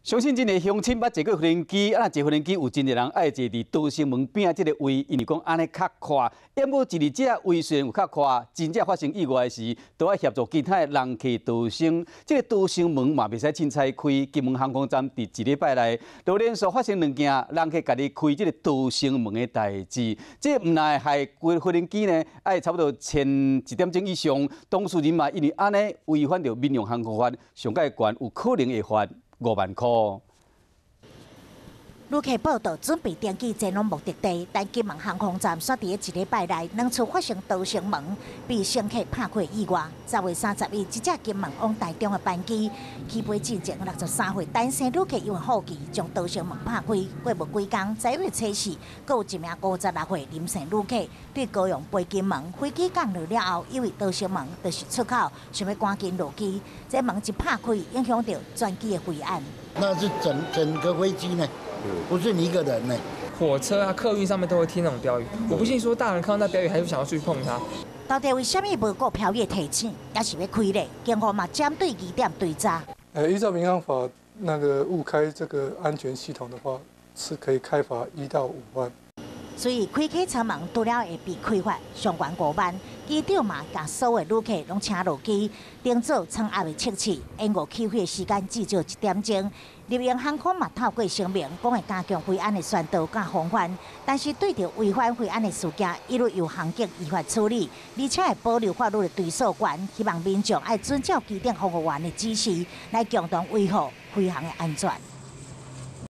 相信真濟鄉親捌坐過飛行機，啊，坐飛行機有真濟人愛坐佇逃生門邊仔這个位，因為講按呢較闊。毋過坐佇這位雖然有較闊，真正發生意外時，都愛協助其他的人客逃生。這个逃生門嘛袂使凊彩開。金門航空站佇一禮拜內，就連續發生兩件人客家己開這个逃生門的代誌。這毋但害規飛行機呢，愛差不多千一點鐘以上。當事人嘛因為按呢違反著民用航空法，上蓋懸有可能會罰5萬箍。旅客報到準備登機前往目的地，但金門航空站煞佇一禮拜內兩次發生逃生門被乘客拍開意外。10月31，這隻金門往台中的班機起飛進前63歲單身旅客因為好奇將逃生門拍開，過無幾工，11月初四，閣有一名56歲林姓旅客對高雄飛金門，飛機降落了後，以為逃生門就是出口，想欲趕緊落機，這門一拍開，影響著全機的飛安。那是整整個飛機呢，不是你一個人呢。火車啊、客運上面都會貼那種標語，我不信說大人看到那標語還是想要去碰它。到底為啥物無顧飄逸提醒，猶是欲開咧？警方嘛針對疑點追查。依照民航法，那個誤開這個安全系統的話，是可以開罰1到5萬。所以開啟艙門除了會被開罰上懸5萬，機長嘛共所有旅客攏請落機，並做艙壓的測試，延誤起飛的時間至少一點鐘。立榮航空嘛透過聲明講會加強飛安的宣導佮防範，但是對著違反飛安的事件，一律由航警依法處理，而且會保留法律的追訴權。希望民眾愛遵照機頂服務員的指示，來共同維護飛行的安全。